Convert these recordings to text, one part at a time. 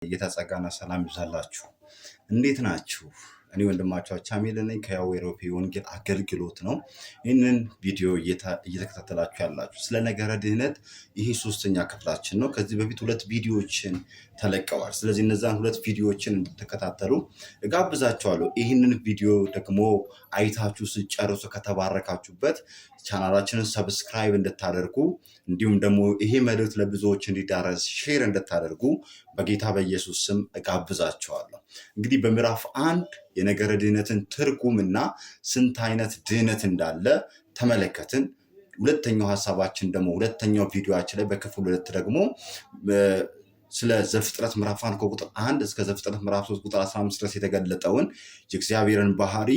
የጌታ ጸጋና ሰላም ይብዛላችሁ። እንዴት ናችሁ? እኔ ወንድማችሁ አቻሜል ነኝ ከያው ኤሮፔ ወንጌል አገልግሎት ነው። ይህንን ቪዲዮ እየተከታተላችሁ ያላችሁ ስለ ነገረ ድህነት ይሄ ሶስተኛ ክፍላችን ነው። ከዚህ በፊት ሁለት ቪዲዮዎችን ተለቀዋል። ስለዚህ እነዛን ሁለት ቪዲዮዎችን እንድትከታተሉ እጋብዛችኋለሁ። ይህንን ቪዲዮ ደግሞ አይታችሁ ስትጨርሱ ከተባረካችሁበት ቻናላችንን subscribe እንድታደርጉ እንዲሁም ደግሞ ይሄ መልእክት ለብዙዎች እንዲዳረስ share እንድታደርጉ በጌታ በኢየሱስ ስም እጋብዛችኋለሁ። እንግዲህ በምዕራፍ 1 የነገረ ድህነትን ትርጉምና ስንት አይነት ድህነት እንዳለ ተመለከትን። ሁለተኛው ሀሳባችን ደግሞ ሁለተኛው ቪዲዮአችን ላይ በክፍል 2 ደግሞ ስለ ዘፍጥረት ምዕራፍ 1 ከቁጥር 1 እስከ ዘፍጥረት ምዕራፍ 3 ቁጥር 15 ድረስ የተገለጠውን የእግዚአብሔርን ባህሪ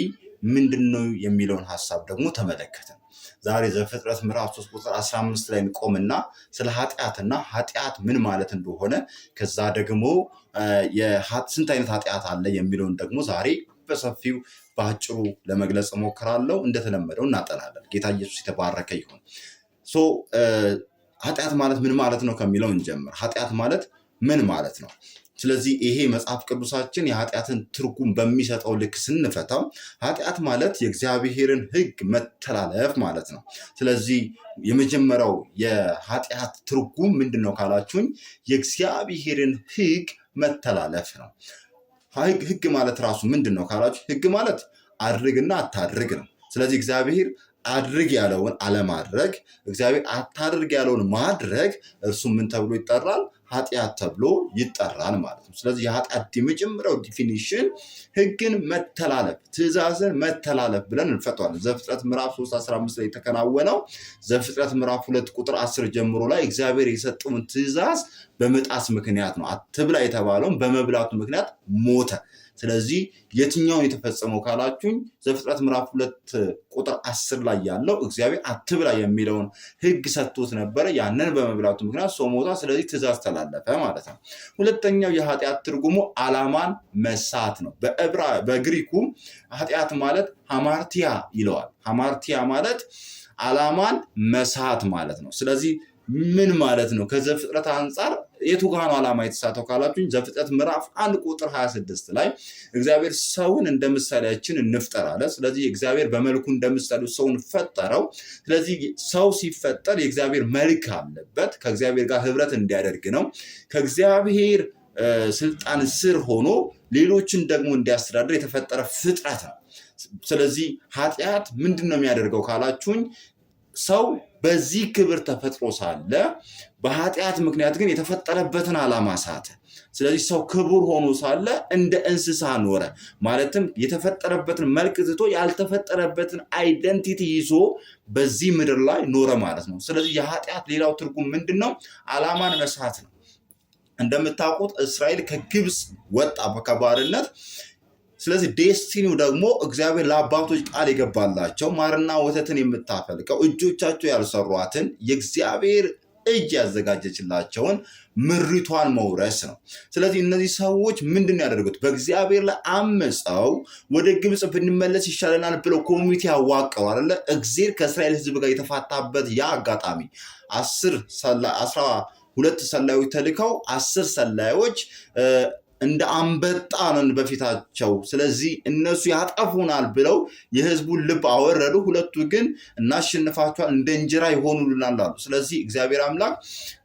ምንድነው የሚለውን ሀሳብ ደግሞ ተመለከትን። ዛሬ ዘፍጥረት ምዕራፍ 3 ቁጥር 15 ላይ እንቆምና ስለ ኃጢአትና ኃጢአት ምን ማለት እንደሆነ ከዛ ደግሞ ስንት አይነት ኃጢአት አለ የሚለውን ደግሞ ዛሬ በሰፊው በአጭሩ ለመግለጽ እሞክራለሁ። እንደተለመደው እናጠናለን። ጌታ ኢየሱስ የተባረከ ይሁን። ኃጢአት ማለት ምን ማለት ነው ከሚለው እንጀምር። ኃጢአት ማለት ምን ማለት ነው? ስለዚህ ይሄ መጽሐፍ ቅዱሳችን የኃጢአትን ትርጉም በሚሰጠው ልክ ስንፈታው ኃጢአት ማለት የእግዚአብሔርን ሕግ መተላለፍ ማለት ነው። ስለዚህ የመጀመሪያው የኃጢአት ትርጉም ምንድነው ካላችሁኝ የእግዚአብሔርን ሕግ መተላለፍ ነው። ሕግ ማለት ራሱ ምንድነው ካላችሁ ሕግ ማለት አድርግና አታድርግ ነው። ስለዚህ እግዚአብሔር አድርግ ያለውን አለማድረግ፣ እግዚአብሔር አታድርግ ያለውን ማድረግ እርሱ ምን ተብሎ ይጠራል? ኃጢአት ተብሎ ይጠራል ማለት ነው። ስለዚህ የኃጢአት የመጀመሪያው definition ሕግን መተላለፍ፣ ትእዛዝን መተላለፍ ብለን እንፈታዋለን። ዘፍጥረት ምዕራፍ 3:15 ላይ የተከናወነው ዘፍጥረት ምዕራፍ 2 ቁጥር 10 ጀምሮ ላይ እግዚአብሔር የሰጠውን ትእዛዝ በመጣስ ምክንያት ነው። አትብላ የተባለውን በመብላቱ ምክንያት ሞተ። ስለዚህ የትኛውን የተፈጸመው ካላችሁኝ ዘፍጥረት ምዕራፍ 2 ቁጥር 10 ላይ ያለው እግዚአብሔር አትብላ የሚለውን ሕግ ሰጥቶት ነበረ። ያንን በመብላቱ ምክንያት ሰው ሞተ። ስለዚህ ትእዛዝ ተላለፈ ማለት ነው። ሁለተኛው የኃጢአት ትርጉሙ ዓላማን መሳት ነው። በግሪኩ ኃጢአት ማለት ሐማርቲያ ይለዋል። ሐማርቲያ ማለት ዓላማን መሳት ማለት ነው። ስለዚህ ምን ማለት ነው? ከዘፍጥረት አንፃር የቱ ጋር ነው ዓላማ የተሳተው ካላችሁኝ ዘፍጥረት ምዕራፍ 1 ቁጥር 26 ላይ እግዚአብሔር ሰውን እንደ ምሳሌያችን እንፍጠር አለ። ስለዚህ እግዚአብሔር በመልኩ እንደ ምሳሌው ሰውን ፈጠረው። ስለዚህ ሰው ሲፈጠር የእግዚአብሔር መልክ አለበት። ከእግዚአብሔር ጋር ህብረት እንዲያደርግ ነው። ከእግዚአብሔር ስልጣን ስር ሆኖ ሌሎችን ደግሞ እንዲያስተዳድር የተፈጠረ ፍጥረት ነው። ስለዚህ ኃጢአት ምንድነው የሚያደርገው ካላችሁኝ ሰው በዚህ ክብር ተፈጥሮ ሳለ በኃጢአት ምክንያት ግን የተፈጠረበትን ዓላማ ሳተ። ስለዚህ ሰው ክቡር ሆኖ ሳለ እንደ እንስሳ ኖረ። ማለትም የተፈጠረበትን መልክ ትቶ ያልተፈጠረበትን identity ይዞ በዚህ ምድር ላይ ኖረ ማለት ነው። ስለዚህ የኃጢአት ሌላው ትርጉም ምንድነው? ዓላማን መሳት ነው። እንደምታውቁት እስራኤል ከግብጽ ወጣ ከባርነት። ስለዚህ destiny ው ደግሞ እግዚአብሔር ለአባቶች ቃል የገባላቸው ማርና ወተትን የምታፈልቀው እጆቻቸው ያልሰሯትን የእግዚአብሔር እጅ ያዘጋጀችላቸውን ምሪቷን መውረስ ነው። ስለዚህ እነዚህ ሰዎች ምንድነው ያደረጉት? በእግዚአብሔር ላይ አምፀው ወደ ግብጽ ብንመለስ ይሻለናል ብለው ኮሚቴ አዋቀሩ አይደለ? እግዚአብሔር ከእስራኤል ሕዝብ ጋር የተፋታበት ያ አጋጣሚ 12 ሰላዮች ተልከው 10 ሰላዮች እንደ አንበጣ ነን በፊታቸው፣ ስለዚህ እነሱ ያጠፉናል ብለው የህዝቡን ልብ አወረዱ። ሁለቱ ግን እናሸንፋቸዋል፣ እንደ እንጀራ ይሆኑልናል አሉ። ስለዚህ እግዚአብሔር አምላክ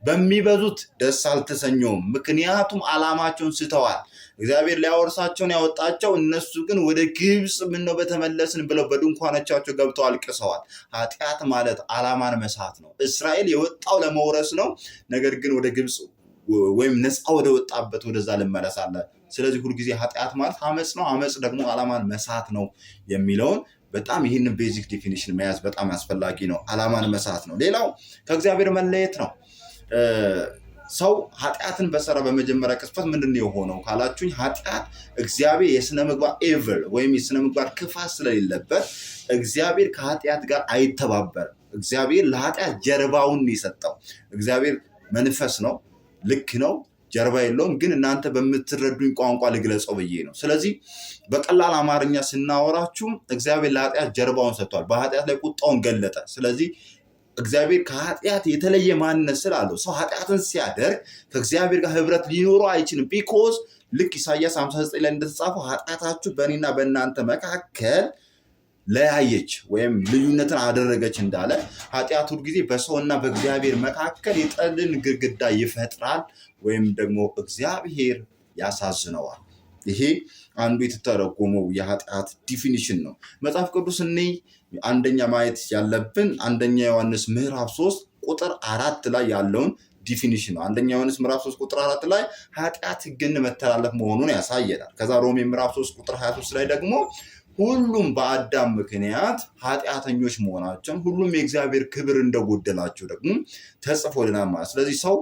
በሚበዙት ደስ አልተሰኘውም። ምክንያቱም ዓላማቸውን ስተዋል። እግዚአብሔር ሊያወርሳቸውን ያወጣቸው፣ እነሱ ግን ወደ ግብጽ ምነው በተመለስን ብለው በድንኳኖቻቸው ገብተው አልቅሰዋል። ኃጢአት ማለት ዓላማን መሳት ነው። እስራኤል የወጣው ለመውረስ ነው። ነገር ግን ወደ ግብጽ ወይም ነፃ ወደ ወጣበት ወደዛ ልመለስ አለ። ስለዚህ ሁሉ ጊዜ ኃጢአት ማለት አመጽ ነው። አመጽ ደግሞ ዓላማን መሳት ነው የሚለውን በጣም ይህንን basic definition መያዝ በጣም አስፈላጊ ነው። ዓላማን መሳት ነው። ሌላው ከእግዚአብሔር መለየት ነው። ሰው ኃጢአትን በሰራ በመጀመሪያ ቅጽበት ምንድነው የሆነው ካላችሁኝ ኃጢአት እግዚአብሔር የስነ ምግባር evil ወይም የስነ ምግባር ክፋት ስለሌለበት እግዚአብሔር ከኃጢአት ጋር አይተባበርም። እግዚአብሔር ለኃጢአት ጀርባውን ነው የሰጠው። እግዚአብሔር መንፈስ ነው፣ ልክ ነው፣ ጀርባ የለውም። ግን እናንተ በምትረዱኝ ቋንቋ ልግለጸው ብዬ ነው። ስለዚህ በቀላል አማርኛ ስናወራችሁ እግዚአብሔር ለኃጢአት ጀርባውን ሰጥቷል። በኃጢአት ላይ ቁጣውን ገለጠ። ስለዚህ እግዚአብሔር ከኃጢአት የተለየ ማንነት ስላለው ሰው ኃጢአትን ሲያደርግ ከእግዚአብሔር ጋር ህብረት ሊኖረው አይችልም። Because ልክ ኢሳያስ 59 ላይ እንደተጻፈው ኃጢአታችሁ በእኔና በእናንተ መካከል ለያየች ወይም ልዩነትን አደረገች እንዳለ፣ ኃጢአት ሁል ጊዜ በሰውና በእግዚአብሔር መካከል የጥልን ግድግዳ ይፈጥራል ወይም ደግሞ እግዚአብሔር ያሳዝነዋል። ይሄ አንዱ የተተረጎመው የኃጢአት definition ነው። መጽሐፍ ቅዱስ እኔ አንደኛ ማየት ያለብን አንደኛ ዮሐንስ ምዕራፍ 3 ቁጥር 4 ላይ ያለውን definition ነው። አንደኛ ዮሐንስ ምዕራፍ 3 ቁጥር 4 ላይ ኃጢአት ሕግን መተላለፍ መሆኑን ያሳየናል። ከዛ ሮሜ ምዕራፍ 3 ቁጥር 23 ላይ ደግሞ ሁሉም በአዳም ምክንያት ኃጢአተኞች መሆናቸውን፣ ሁሉም የእግዚአብሔር ክብር እንደጎደላቸው ደግሞ ተጽፎልናል ማለት። ስለዚህ ሰው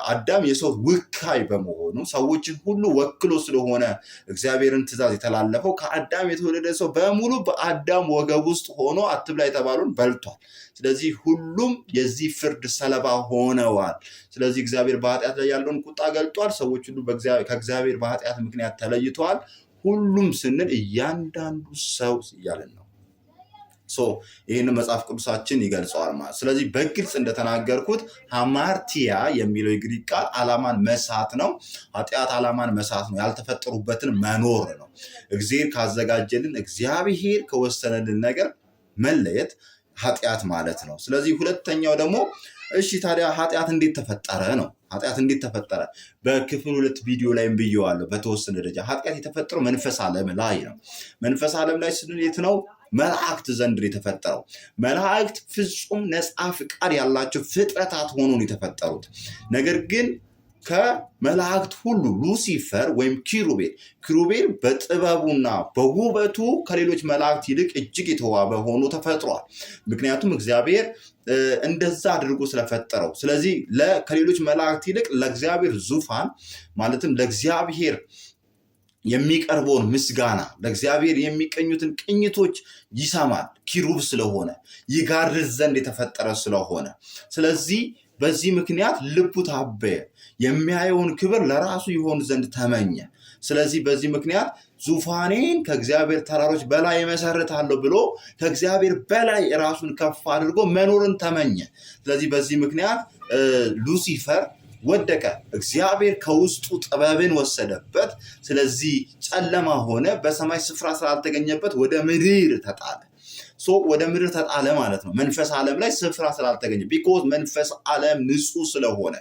አዳም የሰው ወካይ በመሆኑ፣ ሰዎችን ሁሉ ወክሎ ስለሆነ እግዚአብሔርን ትእዛዝ የተላለፈው፣ ከአዳም የተወለደ ሰው በሙሉ በአዳም ወገብ ውስጥ ሆኖ አትብላ የተባለውን በልቷል። ስለዚህ ሁሉም የዚህ ፍርድ ሰለባ ሆነዋል። ስለዚህ እግዚአብሔር በኃጢአት ላይ ያለውን ቁጣ ገልጧል። ሰዎች ሁሉ ከእግዚአብሔር በኃጢአት ምክንያት ተለይተዋል። ሁሉም ስንል እያንዳንዱ ሰው እያልን ነው። So ይህንን መጽሐፍ ቅዱሳችን ይገልጸዋል ማለት። ስለዚህ በግልጽ እንደተናገርኩት ሃማርቲያ የሚለው የግሪክ ቃል ዓላማን መሳት ነው። ኃጢአት ዓላማን መሳት ነው። ያልተፈጠሩበትን መኖር ነው። እግዚአብሔር ካዘጋጀልን፣ እግዚአብሔር ከወሰነልን ነገር መለየት ኃጢአት ማለት ነው። ስለዚህ ሁለተኛው ደግሞ እሺ ታዲያ ኃጢአት እንዴት ተፈጠረ ነው። ኃጢአት እንዴት ተፈጠረ? በክፍል 2 ቪዲዮ ላይም ብየዋለሁ። በተወሰነ ደረጃ ኃጢአት የተፈጠረው መንፈስ ዓለም ላይ ነው። መንፈስ ዓለም ላይ ስንል የት ነው? መላእክት ዘንድ ነው የተፈጠረው። መላእክት ፍጹም ነፃ ፍቃድ ያላቸው ፍጥረታት ሆኖ ነው የተፈጠሩት። ነገር ግን ከመላእክት ሁሉ ሉሲፈር ወይም ኪሩቤል፣ ኪሩቤል በጥበቡና በውበቱ ከሌሎች መላእክት ይልቅ እጅግ የተዋበ ሆኖ ተፈጥሯል። ምክንያቱም እግዚአብሔር እንደዛ አድርጎ ስለፈጠረው። ስለዚህ ከሌሎች መላእክት ይልቅ ለእግዚአብሔር ዙፋን፣ ማለትም ለእግዚአብሔር የሚቀርበውን ምስጋና፣ ለእግዚአብሔር የሚቀኙትን ቅኝቶች ይሰማል። ኪሩብ ስለሆነ፣ ይጋርድ ዘንድ የተፈጠረ ስለሆነ። ስለዚህ በዚህ ምክንያት ልቡ ታበየ፣ የሚያየውን ክብር ለራሱ ይሆን ዘንድ ተመኘ። ስለዚህ በዚህ ምክንያት ዙፋኔን ከእግዚአብሔር ተራሮች በላይ እመሰርታለሁ ብሎ ከእግዚአብሔር በላይ ራሱን ከፍ አድርጎ መኖርን ተመኘ። ስለዚህ በዚህ ምክንያት ሉሲፈር ወደቀ። እግዚአብሔር ከውስጡ ጥበብን ወሰደበት። ስለዚህ ጨለማ ሆነ። በሰማይ ስፍራ ስላልተገኘበት ወደ ምድር ተጣለ። So ወደ ምድር ተጣለ ማለት ነው። መንፈስ ዓለም ላይ ስፍራ ስላልተገኘ፣ because መንፈስ ዓለም ንጹህ ስለሆነ፣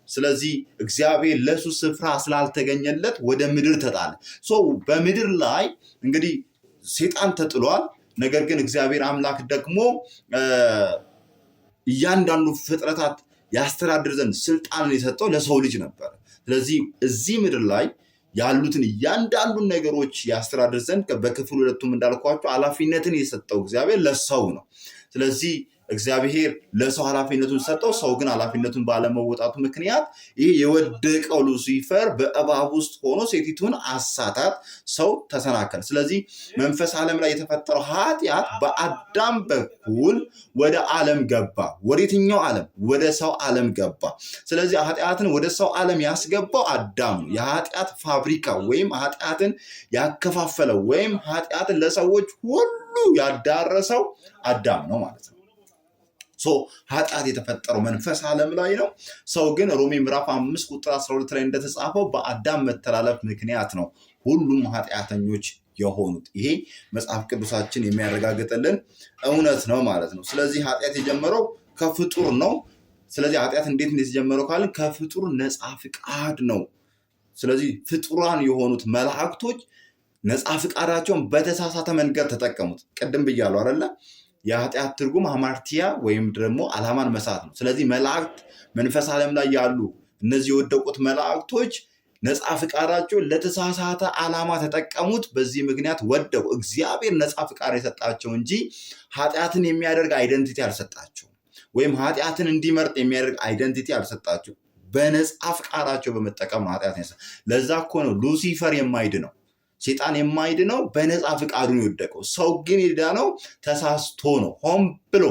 ስለዚህ እግዚአብሔር ለሱ ስፍራ ስላልተገኘለት ወደ ምድር ተጣለ። So በምድር ላይ እንግዲህ ሴጣን ተጥሏል። ነገር ግን እግዚአብሔር አምላክ ደግሞ እያንዳንዱ ፍጥረታት ያስተዳድር ዘንድ ስልጣንን የሰጠው ለሰው ልጅ ነበር። ስለዚህ እዚህ ምድር ላይ ያሉትን እያንዳንዱን ነገሮች ያስተዳድር ዘንድ በክፍል ሁለቱም እንዳልኳችሁ ኃላፊነትን የሰጠው እግዚአብሔር ለሰው ነው። ስለዚህ እግዚአብሔር ለሰው ኃላፊነቱን ሰጠው። ሰው ግን ኃላፊነቱን ባለመወጣቱ ምክንያት ይህ የወደቀው ሉሲፈር በእባብ ውስጥ ሆኖ ሴቲቱን አሳታት፣ ሰው ተሰናከለ። ስለዚህ መንፈስ ዓለም ላይ የተፈጠረው ኃጢአት በአዳም በኩል ወደ ዓለም ገባ። ወደ የትኛው ዓለም? ወደ ሰው ዓለም ገባ። ስለዚህ ኃጢአትን ወደ ሰው ዓለም ያስገባው አዳም ነው። የኃጢአት ፋብሪካ ወይም ኃጢአትን ያከፋፈለው ወይም ኃጢአትን ለሰዎች ሁሉ ያዳረሰው አዳም ነው ማለት ነው። So ኃጢአት የተፈጠረው መንፈስ ዓለም ላይ ነው። ሰው ግን ሮሜ ምዕራፍ 5 ቁጥር 12 ላይ እንደተጻፈው በአዳም መተላለፍ ምክንያት ነው ሁሉም ኃጢአተኞች የሆኑት። ይሄ መጽሐፍ ቅዱሳችን የሚያረጋግጥልን እውነት ነው ማለት ነው። ስለዚህ ኃጢአት የጀመረው ከፍጡር ነው። ስለዚህ ኃጢአት እንዴት ነው የተጀመረው ካልን ከፍጡር ነፃ ፍቃድ ነው። ስለዚህ ፍጡራን የሆኑት መላእክቶች ነፃ ፍቃዳቸውን በተሳሳተ መንገድ ተጠቀሙት። ቅድም ብያለሁ አይደለ? የኃጢአት ትርጉም ሃማርቲያ ወይም ደግሞ ዓላማን መሳት ነው። ስለዚህ መላእክት፣ መንፈስ ዓለም ላይ ያሉ እነዚህ የወደቁት መላእክቶች ነፃ ፍቃዳቸውን ለተሳሳተ ዓላማ ተጠቀሙት። በዚህ ምክንያት ወደቁ። እግዚአብሔር ነፃ ፍቃድ የሰጣቸው እንጂ ኃጢአትን የሚያደርግ identity አልሰጣቸውም። ወይም ኃጢአትን እንዲመርጥ የሚያደርግ identity አልሰጣቸው። በነፃ ፍቃዳቸው በመጠቀም ነው ኃጢአትን። ለዛ እኮ ነው ሉሲፈር የማይድነው፣ ሴጣን የማይድነው፣ በነፃ ፍቃዱ ነው የወደቀው። ሰው ግን የዳነው ተሳስቶ ነው። ሆን ብሎ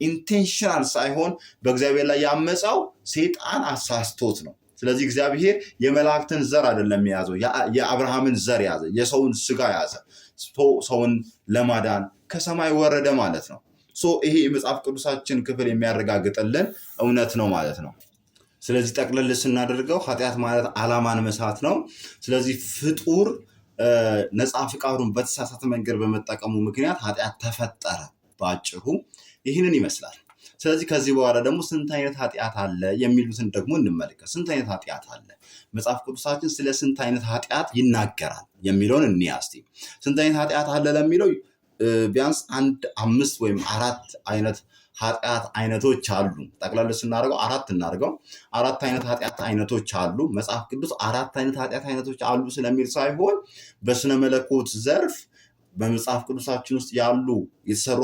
intentional ሳይሆን በእግዚአብሔር ላይ ያመፀው ሴጣን አሳስቶት ነው። ስለዚህ እግዚአብሔር የመላእክትን ዘር አይደለም የያዘው፣ የአብርሃምን ዘር ያዘ፣ የሰውን ስጋ ያዘ። ሰውን ለማዳን ከሰማይ ወረደ ማለት ነው። So ይሄ የመጽሐፍ ቅዱሳችን ክፍል የሚያረጋግጥልን እውነት ነው ማለት ነው። ስለዚህ ጠቅለል ስናደርገው ኃጢአት ማለት ዓላማን መሳት ነው። ስለዚህ ፍጡር ነፃ ፍቃዱን በተሳሳተ መንገድ በመጠቀሙ ምክንያት ኃጢአት ተፈጠረ። በአጭሩ ይህንን ይመስላል። ስለዚህ ከዚህ በኋላ ደግሞ ስንት አይነት ኃጢአት አለ የሚሉትን ደግሞ እንመልከት። ስንት አይነት ኃጢአት አለ? መጽሐፍ ቅዱሳችን ስለ ስንት አይነት ኃጢአት ይናገራል የሚለውን እንያ እስቲ። ስንት አይነት ኃጢአት አለ ለሚለው ቢያንስ አንድ 5 ወይም 4 አይነት ኃጢአት አይነቶች አሉ። ጠቅላላ ስናደርገው 4 እናደርገው። 4 አይነት ኃጢአት አይነቶች አሉ። መጽሐፍ ቅዱስ 4 አይነት ኃጢአት አይነቶች አሉ ስለሚል ሳይሆን በስነ መለኮት ዘርፍ በመጽሐፍ ቅዱሳችን ውስጥ ያሉ የተሰሩ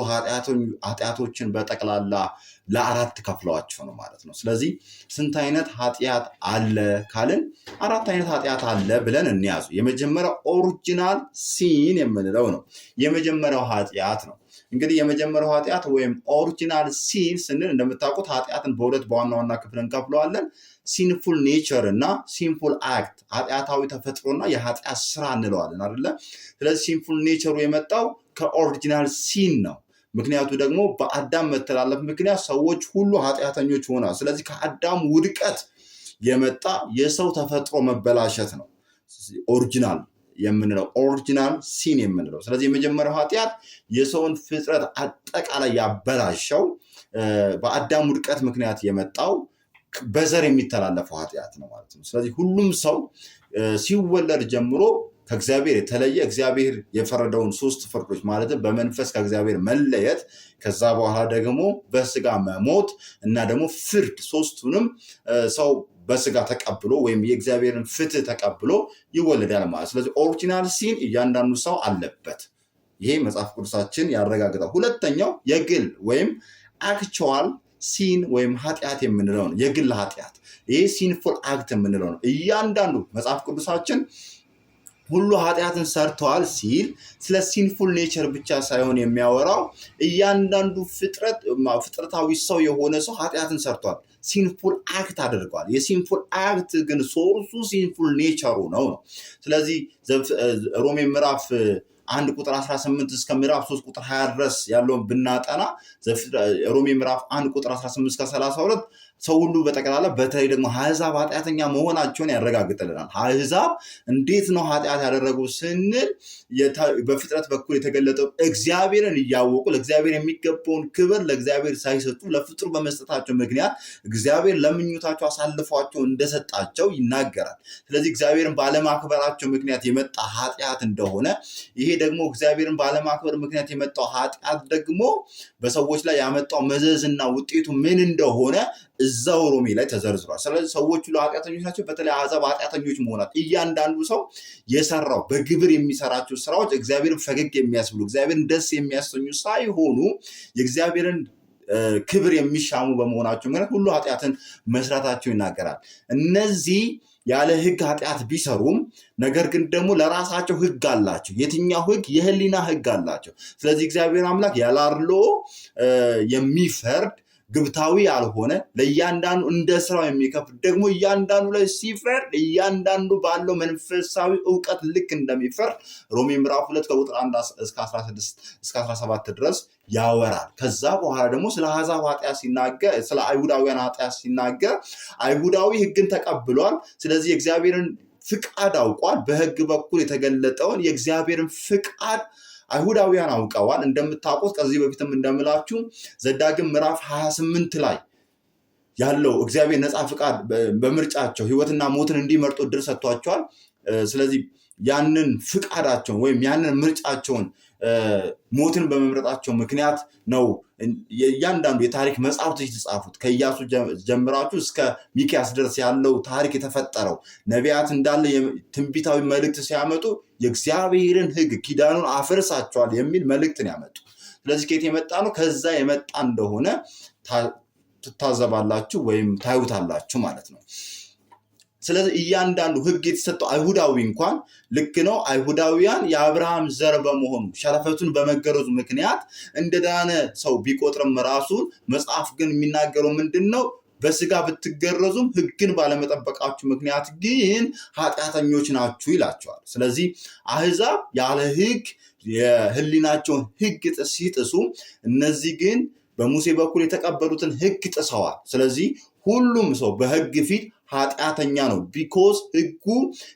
ኃጢአቶችን በጠቅላላ ለአራት ከፍለዋቸው ነው ማለት ነው። ስለዚህ ስንት አይነት ኃጢአት አለ ካልን 4 አይነት ኃጢአት አለ ብለን እንያዙ። የመጀመሪያው original sin የምንለው ነው። የመጀመሪያው ኃጢአት ነው። እንግዲህ የመጀመሪያው ኃጢአት ወይም original sin ስንል እንደምታውቁት ኃጢአትን በሁለት በዋና ዋና ክፍል እንከፍለዋለን። Sinful nature እና sinful act፣ ኃጢአታዊ ተፈጥሮና የኃጢአት ስራ እንለዋለን አይደለ? ስለዚህ sinful nature ኡ የመጣው ከ original sin ነው። ምክንያቱ ደግሞ በአዳም መተላለፍ ምክንያት ሰዎች ሁሉ ኃጢአተኞች ሆነዋል። ስለዚህ ከአዳም ውድቀት የመጣ የሰው ተፈጥሮ መበላሸት ነው original የምንለው፣ original sin የምንለው። ስለዚህ የመጀመሪያው ኃጢአት የሰውን ፍጥረት አጠቃላይ ያበላሸው በአዳም ውድቀት ምክንያት የመጣው በዘር የሚተላለፈው ኃጢአት ነው ማለት ነው። ስለዚህ ሁሉም ሰው ሲወለድ ጀምሮ ከእግዚአብሔር የተለየ፣ እግዚአብሔር የፈረደውን 3 ፍርዶች ማለትም በመንፈስ ከእግዚአብሔር መለየት፣ ከዛ በኋላ ደግሞ በስጋ መሞት እና ደግሞ ፍርድ፣ 3ቱንም ሰው በስጋ ተቀብሎ ወይም የእግዚአብሔርን ፍትህ ተቀብሎ ይወለዳል ማለት ነው። ስለዚህ original sin እያንዳንዱ ሰው አለበት። ይሄ መጽሐፍ ቅዱሳችን ያረጋግጣል። ሁለተኛው የግል ወይም actual sin ወይም ኃጢአት የምንለው ነው። የግል ኃጢአት፣ ይሄ sinful act የምንለው ነው። እያንዳንዱ መጽሐፍ ቅዱሳችን ሁሉ ኃጢአትን ሰርተዋል ሲል ስለ sinful nature ብቻ ሳይሆን የሚያወራው እያንዳንዱ ፍጥረታዊ ሰው የሆነ ሰው ኃጢአትን ሰርተዋል፣ sinful act አድርገዋል። የ sinful act ግን source ኡ sinful nature ኡ ነው። ስለዚህ ሮሜ ምዕራፍ 1 ቁጥር 18 እስከ ምዕራፍ 3 ቁጥር 20 ድረስ ያለውን ብናጠና፣ ሮሜ ምዕራፍ 1 ቁጥር 18 እስከ 32 ሰው ሁሉ በጠቅላላ በተለይ ደግሞ አሕዛብ ኃጢአተኛ መሆናቸውን ያረጋግጥልናል። አሕዛብ እንዴት ነው ኃጢአት ያደረጉ ስንል በፍጥረት በኩል የተገለጠው እግዚአብሔርን እያወቁ ለእግዚአብሔር የሚገባውን ክብር ለእግዚአብሔር ሳይሰጡ ለፍጡር በመስጠታቸው ምክንያት እግዚአብሔር ለምኞታቸው አሳልፏቸው እንደሰጣቸው ይናገራል። ስለዚህ እግዚአብሔርን ባለማክበራቸው ምክንያት የመጣ ኃጢአት እንደሆነ፣ ይሄ ደግሞ እግዚአብሔርን ባለማክበር ምክንያት የመጣው ኃጢአት ደግሞ በሰዎች ላይ ያመጣው መዘዝና ውጤቱ ምን እንደሆነ እዛው ሮሜ ላይ ተዘርዝሯል። ስለዚህ ሰዎች ሁሉ ኃጢአተኞች ናቸው፣ በተለይ አሕዛብ ኃጢአተኞች መሆናቸው፣ እያንዳንዱ ሰው የሰራው በግብር የሚሰራቸው ስራዎች እግዚአብሔርን ፈገግ የሚያስብሉ፣ እግዚአብሔርን ደስ የሚያሰኙ ሳይሆኑ የእግዚአብሔርን ክብር የሚሻሙ በመሆናቸው ምክንያት ሁሉ ኃጢአትን መስራታቸው ይናገራል። እነዚህ ያለ ሕግ ኃጢአት ቢሰሩም ነገር ግን ደግሞ ለራሳቸው ሕግ አላቸው። የትኛው ሕግ? የህሊና ሕግ አላቸው። ስለዚህ እግዚአብሔር አምላክ ያለ አድልዎ የሚፈርድ፣ ግብታዊ ያልሆነ፣ ለእያንዳንዱ እንደ ስራው የሚከፍል፣ ደግሞ እያንዳንዱ ላይ ሲፈርድ እያንዳንዱ ባለው መንፈሳዊ እውቀት ልክ እንደሚፈርድ ሮሜ ምዕራፍ 2 ከቁጥር 1 እስከ 16 እስከ 17 ድረስ ያወራል። ከዛ በኋላ ደግሞ ስለ አሕዛብ ኃጢአት ሲናገር፣ ስለ አይሁዳውያን ኃጢአት ሲናገር አይሁዳዊ ሕግን ተቀብሏል። ስለዚህ የእግዚአብሔርን ፍቃድ አውቋል። በሕግ በኩል የተገለጠውን የእግዚአብሔርን ፍቃድ አይሁዳውያን አውቀዋል። እንደምታውቁት ከዚህ በፊትም እንደምላችሁ ዘዳግም ምዕራፍ 28 ላይ ያለው እግዚአብሔር ነፃ ፍቃድ በምርጫቸው ሕይወትና ሞትን እንዲመርጡ እድል ሰጥቷቸዋል። ስለዚህ ያንን ፍቃዳቸውን ወይም ያንን ምርጫቸውን ሞትን በመምረጣቸው ምክንያት ነው እያንዳንዱ የታሪክ መጽሐፍቶች የተጻፉት። ከኢያሱ ጀምራችሁ እስከ ሚክያስ ድረስ ያለው ታሪክ የተፈጠረው ነቢያት እንዳለ ትንቢታዊ መልእክት ሲያመጡ የእግዚአብሔርን ሕግ ኪዳኑን አፍርሳቸዋል የሚል መልእክትን ያመጡ። ስለዚህ ከየት የመጣ ነው? ከዛ የመጣ እንደሆነ ትታዘባላችሁ ወይም ታዩታላችሁ ማለት ነው። ስለዚህ እያንዳንዱ ሕግ የተሰጠው አይሁዳዊ እንኳን ልክ ነው። አይሁዳውያን የአብርሃም ዘር በመሆኑ ሸለፈቱን በመገረዙ ምክንያት እንደዳነ ሰው ቢቆጥርም ራሱን፣ መጽሐፍ ግን የሚናገረው ምንድን ነው? በስጋ ብትገረዙም ሕግን ባለመጠበቃችሁ ምክንያት ግን ኃጢአተኞች ናችሁ ይላቸዋል። ስለዚህ አሕዛብ ያለ ሕግ የሕሊናቸውን ሕግ ሲጥሱ፣ እነዚህ ግን በሙሴ በኩል የተቀበሉትን ሕግ ጥሰዋል። ስለዚህ ሁሉም ሰው በሕግ ፊት ኃጢአተኛ ነው። Because ሕጉ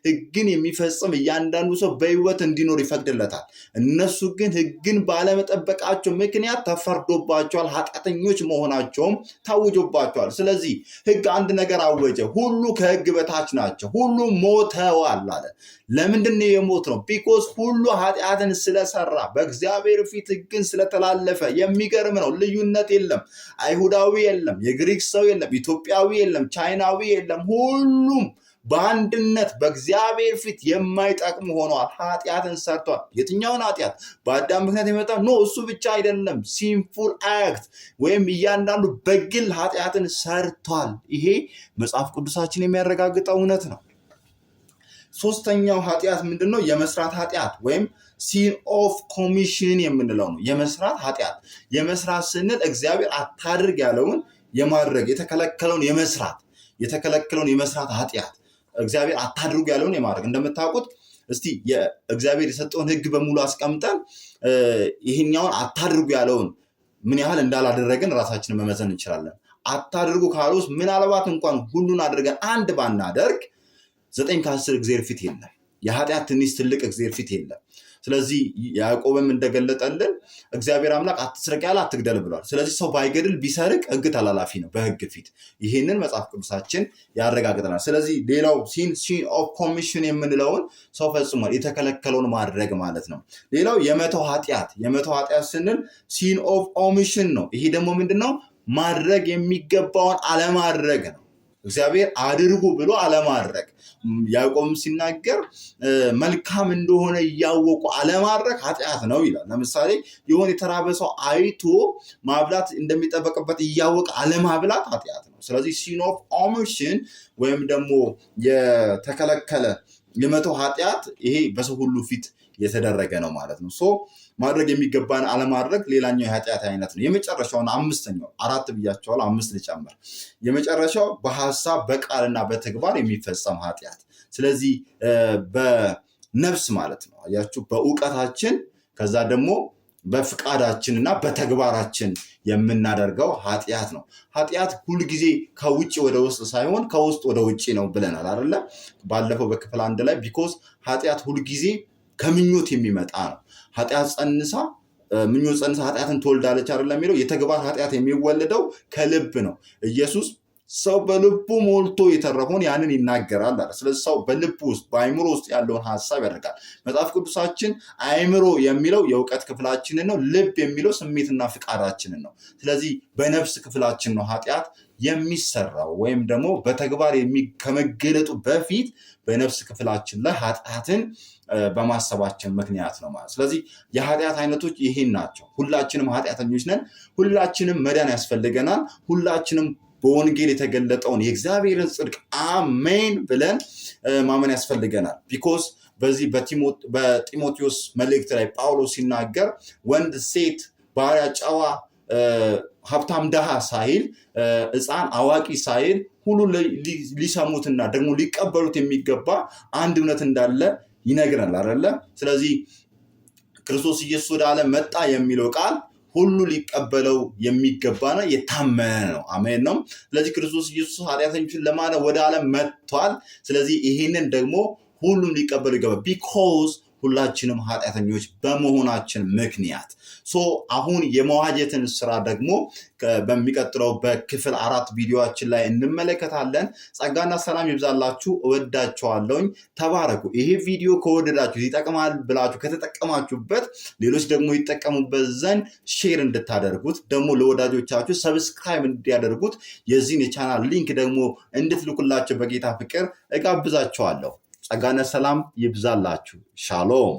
ሕግን የሚፈጽም እያንዳንዱ ሰው በሕይወት እንዲኖር ይፈቅድለታል። እነሱ ግን ሕግን ባለመጠበቃቸው ምክንያት ተፈርዶባቸዋል። ኃጢአተኞች መሆናቸውም ታውጆባቸዋል። ስለዚህ ሕግ አንድ ነገር አወጀ፣ ሁሉ ከሕግ በታች ናቸው፣ ሁሉ ሞተዋል አለ። ለምንድን ነው የሞትነው? Because ሁሉ ኃጢአትን ስለሰራ፣ በእግዚአብሔር ፊት ሕግን ስለተላለፈ። የሚገርም ነው። ልዩነት የለም። አይሁዳዊ የለም፣ የግሪክ ሰው የለም፣ ኢትዮጵያዊ የለም፣ ቻይናዊ የለም። ሁሉም በአንድነት በእግዚአብሔር ፊት የማይጠቅሙ ሆነዋል። ኃጢአትን ሰርተዋል። የትኛውን ኃጢአት? በአዳም ምክንያት የመጣ? No፣ እሱ ብቻ አይደለም። Sinful act ወይም እያንዳንዱ በግል ኃጢአትን ሰርቷል። ይሄ መጽሐፍ ቅዱሳችን የሚያረጋግጠው እውነት ነው። ሶስተኛው ኃጢአት ምንድን ነው? የመስራት ኃጢአት ወይም sin of commission የምንለው ነው። የመስራት ኃጢአት። የመስራት ስንል እግዚአብሔር አታድርግ ያለውን የማድረግ፣ የተከለከለውን የመስራት፣ የተከለከለውን የመስራት ኃጢአት፣ እግዚአብሔር አታድርጉ ያለውን የማድረግ። እንደምታውቁት እስቲ እግዚአብሔር የሰጠውን ሕግ በሙሉ አስቀምጠን ይህኛውን አታድርጉ ያለውን ምን ያህል እንዳላደረግን ራሳችንን መመዘን እንችላለን። አታድርጉ ካለ ውስጥ ምናልባት እንኳን ሁሉን አድርገን አንድ ባናደርግ 9 ከ10 እግዚአብሔር ፊት የለም። የኃጢአት ትንሽ ትልቅ እግዚአብሔር ፊት የለም። ስለዚህ ያዕቆብም እንደገለጠልን እግዚአብሔር አምላክ አትስረቅ ያለ አትግደል ብሏል። ስለዚህ ሰው ባይገድል ቢሰርቅ ሕግ ተላላፊ ነው በሕግ ፊት። ይህንን መጽሐፍ ቅዱሳችን ያረጋግጠናል። ስለዚህ ሌላው sin of commission የምንለውን ሰው ፈጽሟል፣ የተከለከለውን ማድረግ ማለት ነው። ሌላው የመተው ኃጢአት። የመተው ኃጢአት ስንል sin of omission ነው። ይሄ ደግሞ ምንድን ነው? ማድረግ የሚገባውን አለማድረግ ነው። እግዚአብሔር አድርጉ ብሎ አለማድረግ። ያዕቆብም ሲናገር መልካም እንደሆነ እያወቁ አለማድረግ ኃጢአት ነው ይላል። ለምሳሌ የሆነ የተራበ ሰው አይቶ ማብላት እንደሚጠበቅበት እያወቀ አለማብላት ኃጢአት ነው። ስለዚህ sin of omission ወይም ደግሞ የተከለከለ የመተው ኃጢአት ይሄ በሰው ሁሉ ፊት የተደረገ ነው ማለት ነው። So ማድረግ የሚገባን አለማድረግ ሌላኛው የኃጢአት አይነት ነው። የመጨረሻውን አምስተኛው፣ አራት ብያቸዋል፣ አምስት ልጨምር። የመጨረሻው በሀሳብ፣ በቃልና በተግባር የሚፈጸም ኃጢአት። ስለዚህ በነፍስ ማለት ነው። አያችሁ፣ በእውቀታችን፣ ከዛ ደግሞ በፍቃዳችን እና በተግባራችን የምናደርገው ኃጢአት ነው። ኃጢአት ሁልጊዜ ከውጭ ወደ ውስጥ ሳይሆን ከውስጥ ወደ ውጭ ነው ብለናል አይደለ? ባለፈው በክፍል አንድ ላይ። Because ኃጢአት ሁልጊዜ ከምኞት የሚመጣ ነው። ኃጢአት ጸንሳ፣ ምኞት ጸንሳ ኃጢአትን ትወልዳለች አይደለም የሚለው? የተግባር ኃጢአት የሚወለደው ከልብ ነው። ኢየሱስ ሰው በልቡ ሞልቶ የተረፈውን ያንን ይናገራል አለ። ስለዚህ ሰው በልቡ ውስጥ፣ በአእምሮ ውስጥ ያለውን ሀሳብ ያደርጋል። መጽሐፍ ቅዱሳችን አእምሮ የሚለው የእውቀት ክፍላችንን ነው። ልብ የሚለው ስሜትና ፍቃዳችንን ነው። ስለዚህ በነፍስ ክፍላችን ነው ኃጢአት የሚሰራው ወይም ደግሞ በተግባር ከመገለጡ በፊት በነፍስ ክፍላችን ላይ ኃጢአትን በማሰባችን ምክንያት ነው ማለት። ስለዚህ የኃጢአት አይነቶች ይህን ናቸው። ሁላችንም ኃጢአተኞች ነን። ሁላችንም መዳን ያስፈልገናል። ሁላችንም በወንጌል የተገለጠውን የእግዚአብሔርን ጽድቅ አሜን ብለን ማመን ያስፈልገናል። Because በዚህ በጢሞቴዎስ መልእክት ላይ ጳውሎስ ሲናገር ወንድ፣ ሴት፣ ባሪያ፣ ጨዋ፣ ሀብታም፣ ድሃ ሳይል፣ ሕፃን፣ አዋቂ ሳይል ሁሉ ሊሰሙትና ደግሞ ሊቀበሉት የሚገባ አንድ እውነት እንዳለ ይነግረናል አይደለ? ስለዚህ ክርስቶስ ኢየሱስ ወደ ዓለም መጣ የሚለው ቃል ሁሉ ሊቀበለው የሚገባና የታመነ ነው። አሜን ነው። ስለዚህ ክርስቶስ ኢየሱስ ኃጢአተኞችን ለማዳን ወደ ዓለም መጥቷል። ስለዚህ ይሄንን ደግሞ ሁሉም ሊቀበሉ ይገባል። Because ሁላችንም ኃጢአተኞች በመሆናችን ምክንያት። So አሁን የመዋጀትን ስራ ደግሞ በሚቀጥለው በክፍል አራት ቪዲዮአችን ላይ እንመለከታለን። ጸጋና ሰላም ይብዛላችሁ። እወዳችኋለሁኝ። ተባረኩ። ይሄ ቪዲዮ ከወደዳችሁ፣ ይጠቅማል ብላችሁ ከተጠቀማችሁበት ሌሎች ደግሞ ይጠቀሙበት ዘንድ share እንድታደርጉት፣ ደግሞ ለወዳጆቻችሁ subscribe እንዲያደርጉት የዚህን የ channel link ደግሞ እንድትልኩላቸው በጌታ ፍቅር እጋብዛችኋለሁ። ጸጋና ሰላም ይብዛላችሁ። ሻሎም።